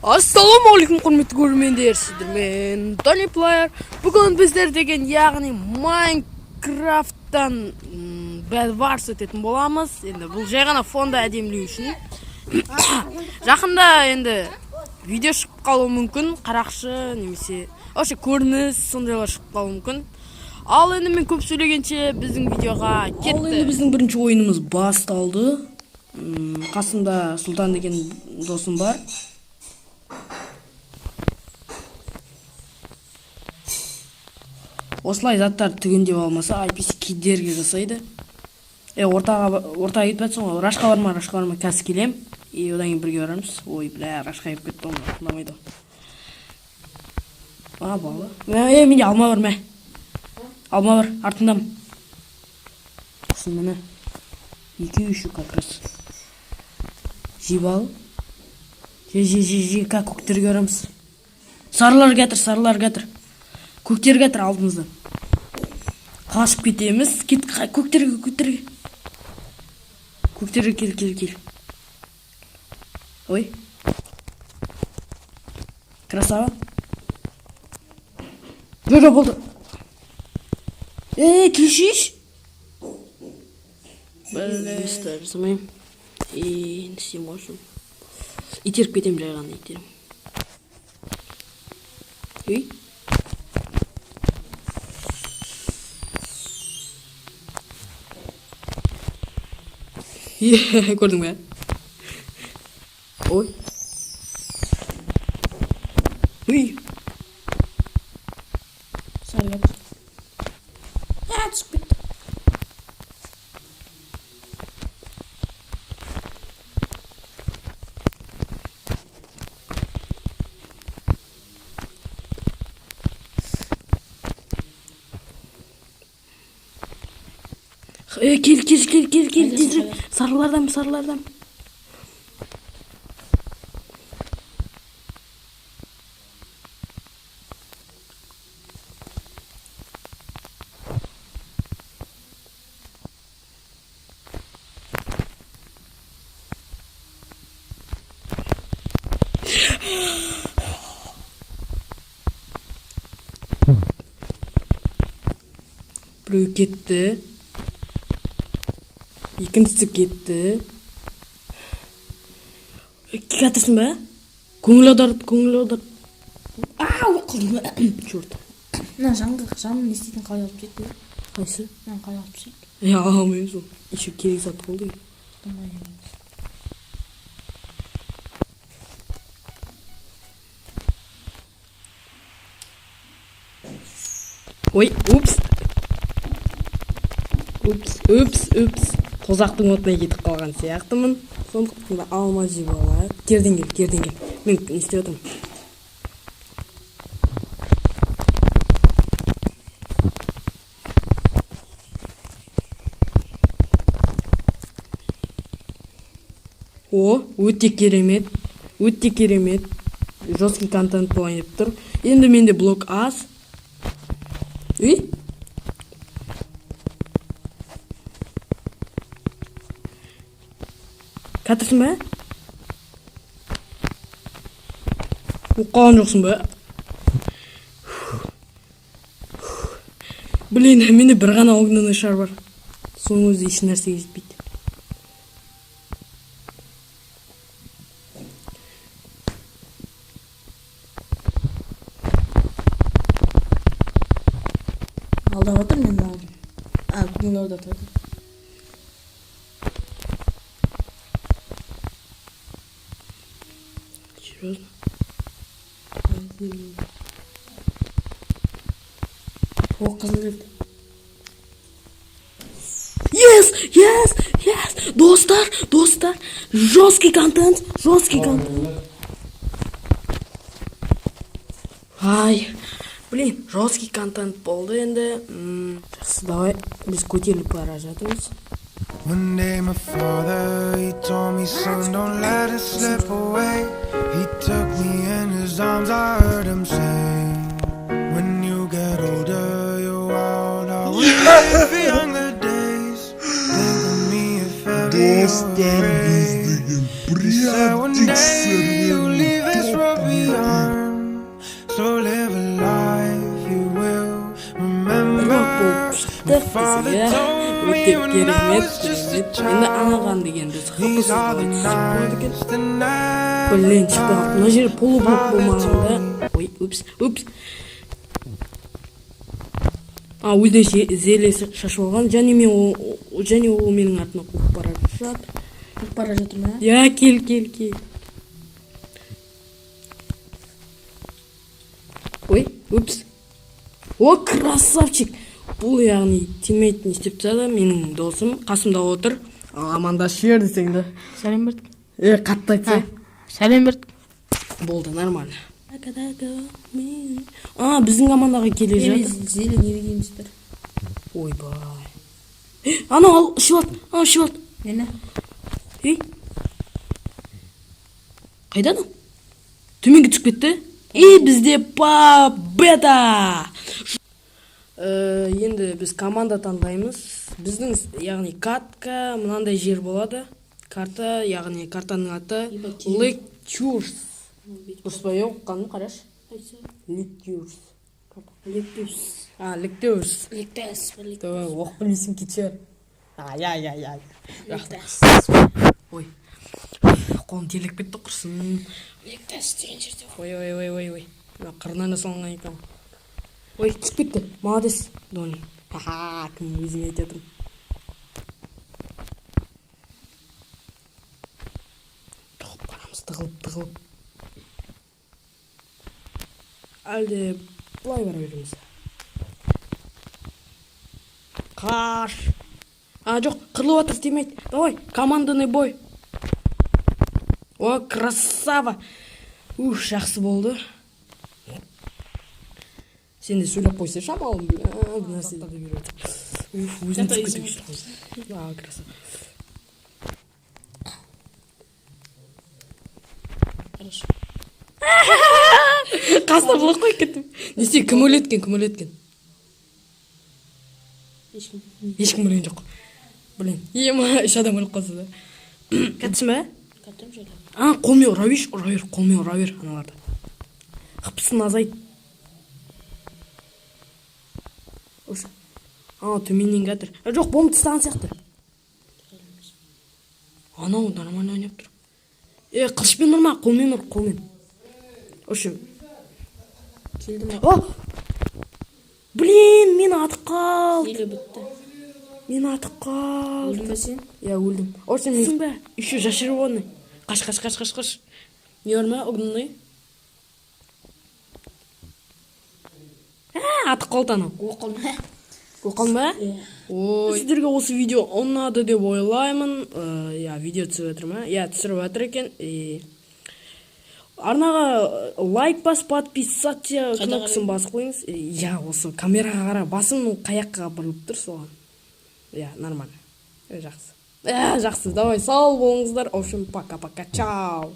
Ассалаумағалейкум, құрметті көрермендер! Сіздермен Тони Плеер. Бүгін біздер деген, яғни Майнкрафттан Bedwars өтетін боламыз. Енді бұл жай ғана фонды әдемілеу үшін. Жақында енді видео шығып қалуы мүмкін, қарақшы немесе вообще көрініс, сондайлар шығып қалуы мүмкін. Ал енді мен көп сөйлегенше, біздің видеоға кетті. Ал енді біздің бірінші ойынымыз басталды. Қасымда Сұлтан деген досым бар. Осылай заттарды түгендеп алмаса, IPC кедергі жасайды. Е, ортаға кетіп жатсың ғой. Рашқа барма, рашқа барма, қазір келем. И одан кейін бірге барамыз. Ой, бля, рашқа келіп кетті ғой, ұнамайды. А, бала. Мә, е, менде алма бар, мә. Алма бар, артындамын. Сосын міне. Екеуі еще как раз. Жеп ал. Же, же, же, же, как көктерге барамыз. Сарылар кетір, сарылар кетір. Көктер кетір алдымыздан. Қашып кетеміз. Кет, көктерге, көктерге. Көктерге кел, кел, кел. Ой. Красава. Жоқ, жоқ, болды. Ей, келшейші. Бля, жасамаймын. И, не істеймін ғой. Итеріп кетемін, жай ғана итеремін. Үй. Е, көрдің бе? Ой. Үй. Сары. А, түсіп кетті. Е, кел, кел, кел, кел, кел, тезірек. Сарылардан, сарылардан. Біреу кетті. Екіншісі кетті. Жатырсың ба? Көңіл аударып, көңіл аударып. Ау, қалдым. Черт. Мына жанға жанын не істейтін, қалай алып тастайды? Қайсы? Мынаны қалай алып тастайды? Е, ала алмаймыз ол. Еще керек зат болды. Давай. Ой, упс. Упс, упс, упс. Тозақтың отына кетіп қалған сияқтымын. Сондықтан да алма жеп алайық. Керден кел, керден кел. Мен не істеп жатырмын? О, өте керемет. Өте керемет. Жесткий контент болайын деп тұр. Енді менде блок аз. Үй? Катырсың ба? Оқыған жоқсың ба? Блин, менде бір ғана огненный шар бар. Соның өзі еш нәрсеге жетпейді. Алдап жатыр мен алдым. А, көңіл аудартып жатыр. Серьезно? О, қызыл келді. Yes, yes, yes! Достар, достар, жесткий контент, жесткий контент. Ай, блин, жесткий контент болды енді. Жақсы, давай, біз көтеріліп бара жатырмыз. One day my father, he told me, "Son, don't let it slip away." He took me in his arms, I heard him say, "When you get older, you're wild. I will live for younger days. Think of me if ever you're Достар, afraid." біз деген He said, "One Прям day you'll leave this world." Father десең, иә. Told me Өте when I керемет, was just a керемет. Енді анаған деген біз These are the хпсыз болады екен. nights, the nights. Блин, шықпай қалды. Мына жер полублок болмағанда. Ой, упс, упс. А, өзіне зелье шашып алған және мен және ол менің артымнан қуып бара жатыр. Қуып бара жатыр ма? Иә, кел, кел, кел. Ой, упс. О, красавчик! Бұл, яғни тиммейт не істеп тастады, менің досым қасымда отыр. Ал, амандасып жібер десең да. Сәлем бердік. Е, қатты айтса. Сәлем бердік. Болды, нормально. А, біздің командаға келе жатыр. Зелье не дейміздер? Ойбай. Е, анау ал, ішіп алды, анау ішіп алды. Нені? Ей. Қайда анау? Төменге түсіп кетті. И бізде победа! Енді біз команда таңдаймыз. Біздің, яғни катка мынандай жер болады. Карта, яғни картаның аты Lectures. Дұрыс па, иә, оқығаным, қарашы. Lectures. Лектус. А, Lectures. Лектас. Давай, оқып білмесең кете. А, я, я, я. Лектас. Ой. Қолым терлеп кетті құрсын. Лектас деген жерде. Ой, ой, ой, ой, ой. Мына қырынан жасалынған екен. Ой, түсіп кетті. Молодец, Дони. Ха, кім өзіме айтып жатырмын. Тығылып барамыз, тығылып, тығылып. Әлде былай бара береміз. Қаш. А, жоқ, қырылып жатыр, тимейді. Давай, командный бой. О, красава. Ух, жақсы болды. Сен де сөйлеп қойса шамалы, бля, бір нәрсе беріп отыр. Уф, өзім түсіп кетіп. А, красава. Хорошо. Қасына блок қойып кеттім. Не істей, кім өледі екен, кім өледі екен? Ешкім. Ешкім өлген жоқ. Блин, ема, үш адам өліп қалса да. Кеттісің бе? Каттым жайлап. А, қолмен ұра берші, ұра бер, қолмен ұра бер аналарды. Хпсын азайт. Осы. А, төменнен жатыр. А, жоқ, бомба тастаған сияқты. Анау нормально ойнап тұр. Е, қылышпен ұрма, қолмен ұр, қолмен. В общем, Келді ма? о! Блин, мен атып қалды. Зелье бітті. Мен атып қалды. Өлдің бе сен? Я өлдім. В общем, мен бе? Еще зачарованный. Қаш, қаш, қаш, қаш, қаш. Не бар ма, огненный? А, атып қалды анау. Оқылма. Оқылды ма? Иә. Ой. Сіздерге осы видео ұнады деп ойлаймын. Иә, видео түсіп жатыр ма? Иә, түсіріп жатыр екен. И арнаға лайк бас, подписаться кнопкасын басып қойыңыз. Иә, осы камераға қара, басым қай жаққа бұрылып тұр соған. Иә, нормально. Жақсы. Жақсы, давай, сау болыңыздар. В общем, пока-пока, чао.